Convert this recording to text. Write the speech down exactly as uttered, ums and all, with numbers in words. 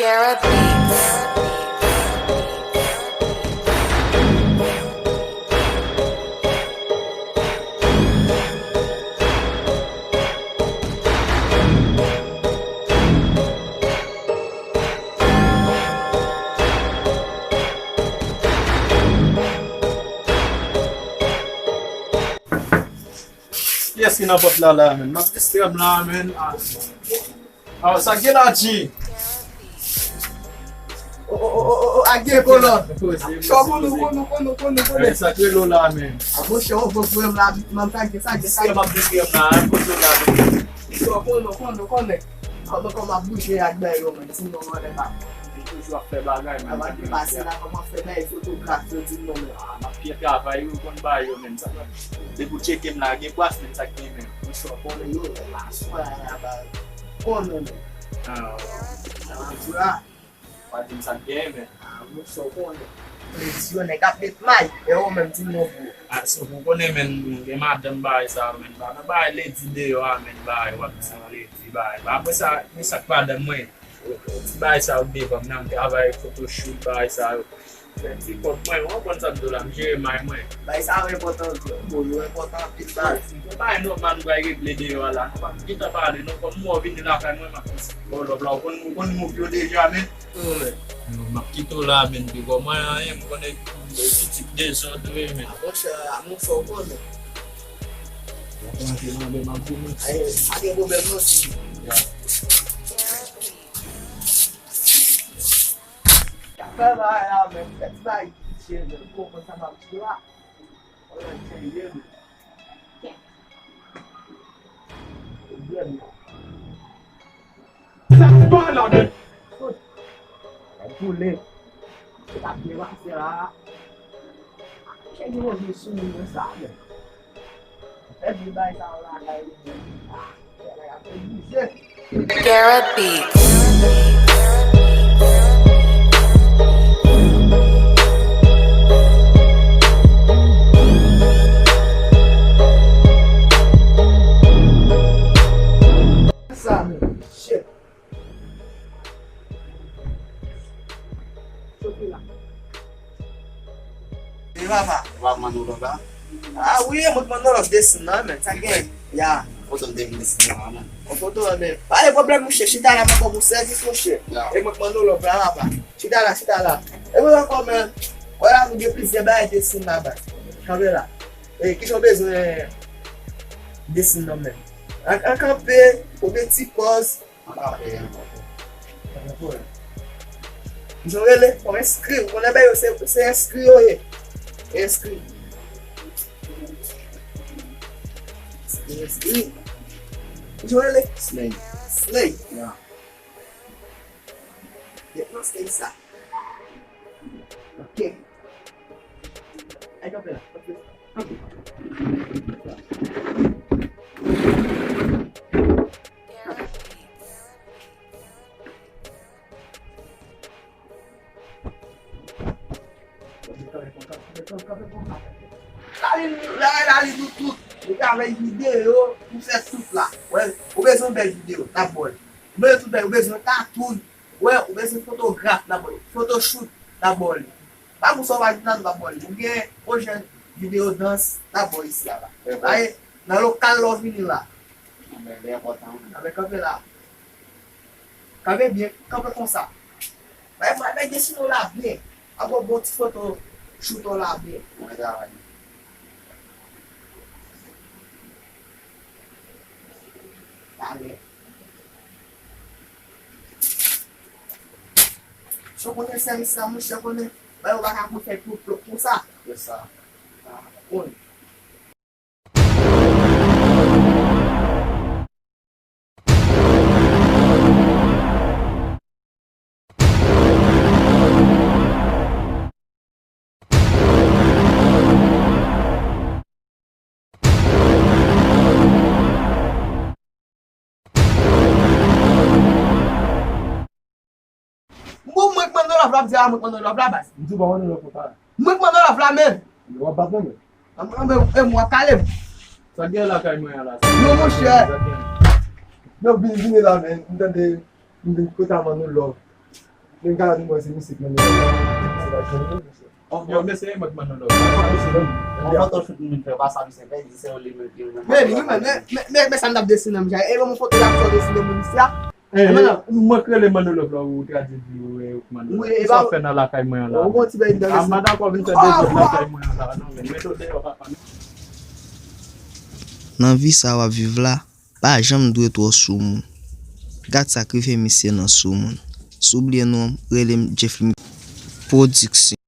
Era Beats. Kiyès ki nan pòt la la, menn? M ap distrè m la, menn. Ah, sa gen la, G? O, o, o, o, o, o, a gen kolòn. Sa w konn, ou konn, ou konn, ou konn, ou konn. Sa k rele w la, menn? A, monchè, ou konn frè m la, m ap sa gen, sa gen, sa gen. M ap distrè m la, poze w la, menn. Sa w konn, ou konn, ou konn. Kòman, kòman ap bouje ak bagay yo, menn? Sinon, mwen, lè pa. Li toujou ap fè bagay, menn. Avan de pase la, kòman fè bagay fotograf yo di non, menn? Ah, m ap byen travay, ou konn bagay yo, menn. Sa, depi w tcheke m la, gen bras, menn, sa k gen, menn. Monchè, w konnen yo, menn, aswè a, ba, konnen, menn. Ah. Sa m ap di w la. Pa di m sa k gen, menn. Ah, monchè, w konnen. Ledi yo, nèg ap met may, e ou menm, di m non, bro. Ah, si w konnen, menn, gen madanm bagay sa yo, menn. Pa nan bagay ledi deyò a, menn, bagay, w ap di ledi bagay. Apre sa, men sa k madanm mwen. Ti bagay sa yo devan m nan, m travay photoshoot, bagay sa yo. Fè ti kòb mwen, w konn sa m di w la, m jere may mwen. Bagay sa yo enpòtan, bro, yo enpòtan anpil, baz. Yon bagay nòmal nou pral regle deyò a la. Nou p ap gentan pale non, kòm m wè w vini lakay mwen, m ap fè ti bò lòb la. Ou konn, ou konn move yo deja, men. Non, men. Non, m ap kite w la, men, pi kòm mwen anyen, m konnen pitit dezòd wi, men. Monchè, monchè, w konnen. W ap rantre nan men m ap di w mèsi. Ay, pa gen pwoblèm non, si. Ya. Fè bagay la, men, fè ti bagay pitiye, men, ou konprann sa m ap di w la. Sa k pa la, men. Fout. Boule. Se t ap byen pase la. Chèk yo manje sou moun nan sa, men. Fè vye bagay sa yo lakay li, men. Ah, bagay ap fè bouje. Garrett Beats. Sa, men. Shit. Choke la. E papa. Ou pa manno lòv la? Ah wi, mwen k manno lòv desin nan, men. Sa gen? Ya. Foto m te vin desin nan, men. Yon foto, men. Pa gen pwoblèm, monchè. Chita la, mwen ba w sèvis, monchè. Ya. E mwen k manno lòv la, papa. Chita la, chita la. E mwen ankò, men. Wè la, nou gen plizyè bagay desin la, baz. Kanpe la. E kijan w bezwen desin nan, men? An, an kanpe, oubyen ti pòz? An kanpe, an kanpe. Pa gen pwoblèm. Jan w rele, fò w enskri. Ou konnen bagay yo, se, se enskri yo ye. Enskri. Enskri, enskri. Jan w rele? Slay. Slay. Ya. Gen nan Slay sa. Ok. Ay, kanpe la. Ok. Lali, lali, lali, nou tout. Nou travay videyo, nou fè tout la. Wè, ou bezwen bèl videyo, n ap ba w li. Ou bezwen tout bèl, ou bezwen tatoon. Wè, ou bezwen fotograf, n ap ba w li. Photoshoot, n ap ba w li. Pa pou sa w pa jwenn la, nou p ap ba w li. Ou gen pwojè videyo dans, n ap ba w isi a la. Nan lokal la w vini la. Anben, li enpòtan wi. Anben, kanpe la. Kanpe byen, kanpe konsa. Bay, bay, bay desine w la byen. Ap yon bon ti foto, shoot w la byen. Mwen travay. Talè. Sa w konnen sèvis la, monchè, konnen. Bay, ou pa ka pou fè twòp twòp konsa. Se sa. Ah, konnen. Bon, mwen k manno lòv la, ap di a mwen k manno lòv la, baz. M di w pa manno lòv konsa. Mwen k manno lòv la, men. W ap bat mwen, men. Anben, e mwen w ap kale m. Sa k gen lakay mwen an la? Non, monchè. Sa k gen? Yo, vini, vini la, men. M tande, m vin kote a manno lòv. Li ka di mwen se misye k mande lòv. Se pa jwenn li, mesye. Oh, yo, mesye, mwen k mande lòv. Mwen pantan fout moun fè pa sa, misye fè di se yon li menm ki mande lòv. Men, men, men, men, men, men sa m t ap desine, m ja. E ban m foto la pou sa w desine moun isi a. Eh, mwen k rele mande lòv la, ou tradui di ou, eh, ou k mande lòv. Wi, e sa w ap fè nan lakay mwen an la? Ou gon ti bèy nan. A, m pa dakò vin fè dezòd lakay mwen an la, non, men. Met ou deyò, papa. Nan vi sa w ap viv la, pa janm dwe twò soumoun. Gad sa k rive misye nan soumoun. Si w bliye non m, rele m Jeffrey Production.